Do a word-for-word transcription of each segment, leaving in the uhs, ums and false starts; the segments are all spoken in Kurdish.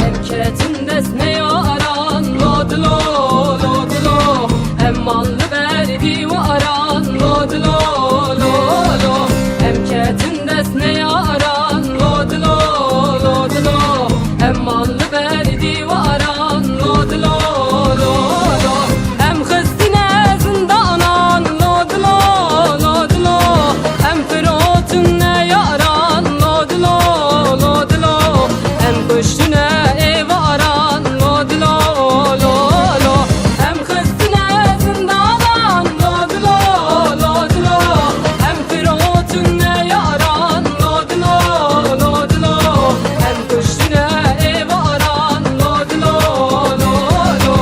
Em ketin dest neyaran, lo dilo, lo dilo. Em man li ber dîwaran, lo dilo, lo, lo. Em ketin dest neyaran, lo dilo, lo dilo. Em man li ber dîwaran, lo dilo, lo, lo. Em xistine zindanan, lo dilo, lo dilo. Em firotine yaran, lo dilo, lo dilo. Em kuştine êvaran, lo dilo, lo, lo. Em xistine zindanan, lo dilo, lo dilo. Em firotine yaran, lo dilo, lo dilo. Em kuştine êvaran, lo dilo, lo, lo.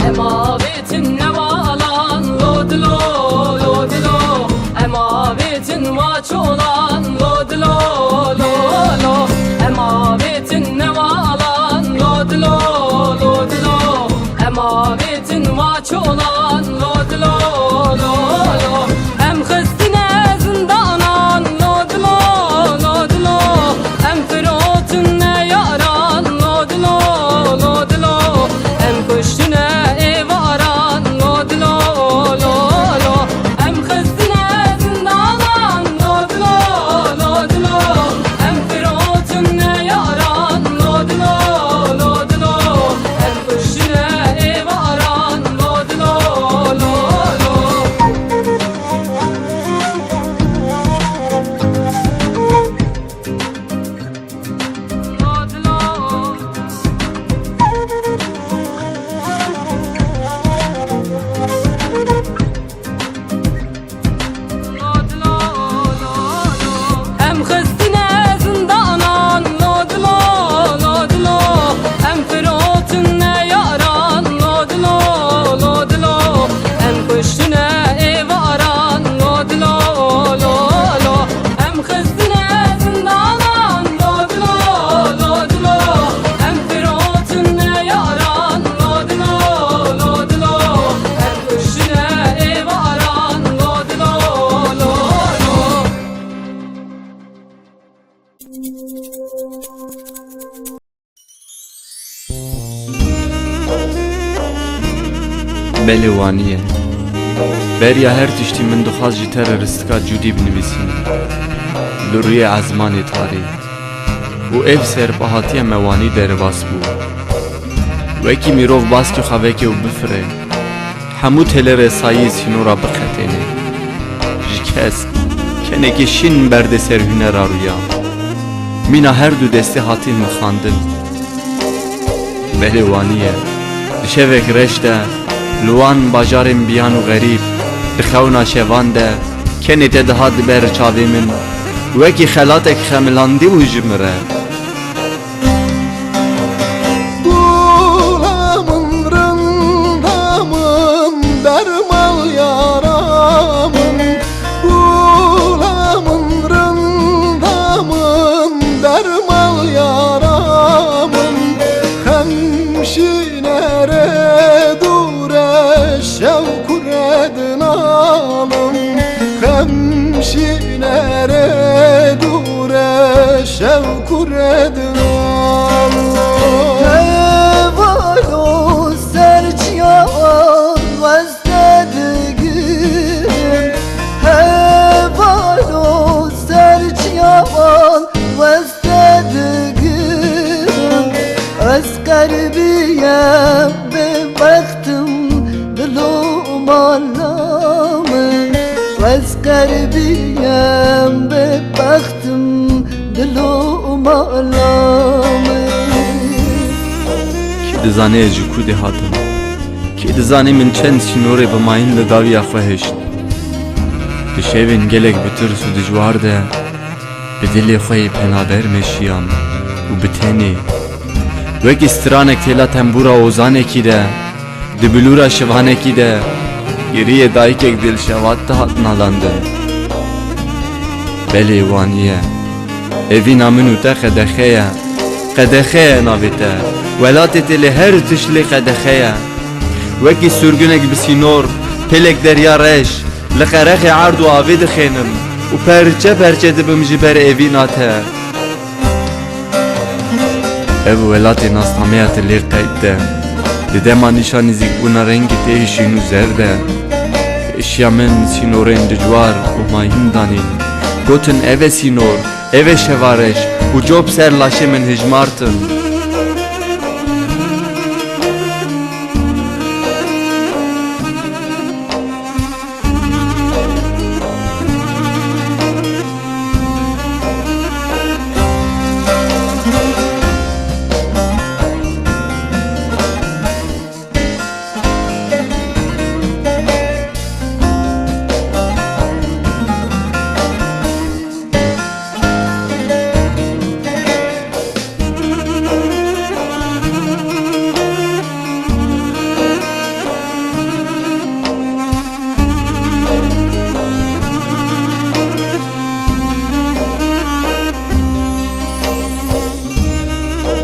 Em avêtin newalan, lo dilo, lo dilo. Em avêtin wa çolan, lo dilo, lo, lo. Em avêtin newalan, lo dilo, lo dilo. Em avêtin wa çolan, lo dilo, lo, lo. Em xistine zindanan, lo dilo, lo dilo. Em firotine yaran, lo dilo, lo dilo. Em kuştine êvaran, lo dilo, lo, lo. Em xistine zindanan, lo dilo, lo dilo. Em firotine yaran, lo dilo, lo dilo. Em kuştine êvaran, lo dilo, lo, lo. Em xistine zindanan, lo dilo, lo dilo. Em firotine yaran, lo dilo, lo dilo. Em kuştine êvaran, lo dilo, lo, lo. Em xistine zindanan, lo dilo, lo dilo. Em firotine yaran, lo dilo, lo dilo. Em kuştine êvaran, lo dilo, lo, lo. Belê wanî ye. Beriya her tiştî min dixwast ji te re ristika Cûdî binivîsînim. Li rûyê ezmanê tarî. Û ev serpahatiya me wanî derbas bû. Wekî mirov baskê xwe veke û bifire. Hemû têlê resayî sînora biqetêne. Ji kes, kenekê şîn berde ser hunera rûya. Mîna her du destê hatîn mixandin. Belê wanî ye. Di şevek reş de, li wan bajarên biyan û xerîb, di xewna şevan de, kenê te dihat di ber çavê min, wekî xelatek xemilandî bû ji min re. Gula min, rinda min, dermal yara min. Gula min, rinda min, dermal yara min. Xem şîne re dûre Şînere dûre şewkûre dilo. Hevalo ser çiyan weste digirim. Hevalo ser çiyan weste digirim. Ez qerbiyem bêbextim dilo mala min. Ez qerbiyem bêbextim dilo mala min. Kî dizane ez ji ku dê hatim? Kî dizane min çend sînorê bi mayîn li dawiya xwe hişt? Di şevên gelek bi tirs û dijwar de bi dilê xwe yê penaber meşiyam û bi tenê, wekî stranek têla tembûra ozanekî de, di bilûra şivanekî de, giriyê dayikek dilşewat dihat nalandin. Belê waniye. Evîna min û te qedexe ye. Qedexe ye navê te. Welatê te lê her tişt lê qedexe ye. Wekî surgunek bi sînor, pêlek derya reş, li qerexê erd û avê dixênim û perçe perçe dibim ji ber evîna te. Ev welatê nasnameya te lê qeyd e. Di dema nîşanî zîkbûna rengê te yê şîn û zerd e. Pêşiya min sînorên dijwar û mayîn danîn. Gotin ev e sînor, ev e şeva reş û cop ser laşê min hijmartin.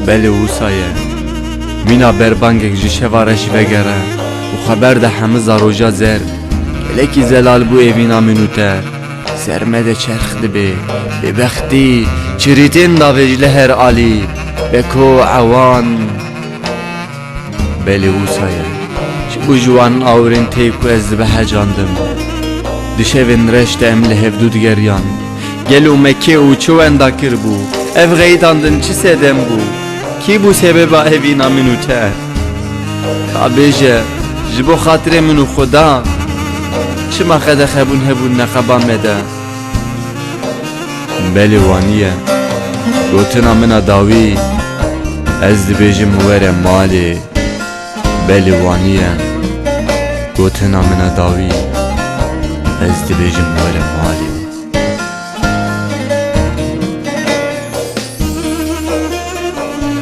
Belê wisa ye. Mîna berbangek ji şeva reş vegere û xeber de hemiza roja zer. Gelekî zelal bû evîna min û te. Ser me de çerx dibe, bêbextî, çirîtên davêj li her alî, beko ewan. Belê wisa ye. Ji bo ji wan awirên tê ku ez dibehecandim. Di şevên reş de em li hevdû digeriyan. Gelo me kê û çi wenda kiribû? Ev xeytandin çi sedem bû? Kî bû sebeba evîna min û te? Ka bêje, ji bo xatirê min û Xuda, çima qedexebûn hebûn neqeba me de? Belê waniye. Gotina min a dawî, ez dibêjim were malê. Belê waniye. Gotina min a dawî, ez dibêjim were malê.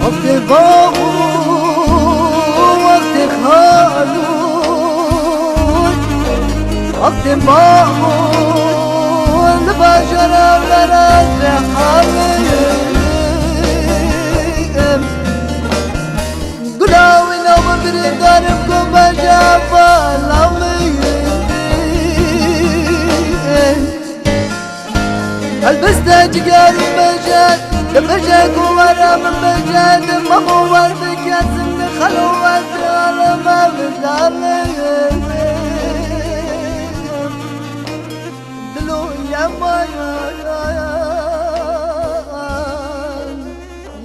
Wextê bax û wextê xanû, wextê bax û li bajara me re zehal im. Gula wî navê birîndarim ku beje bala min. Helbeste ciger û beje, dibêje ku were min beje, di mamo wer dikesim, di xelo wer di aleme min dalê. Dilo yemayan,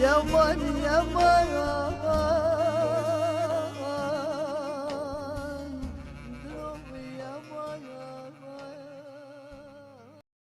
yeman yemayan.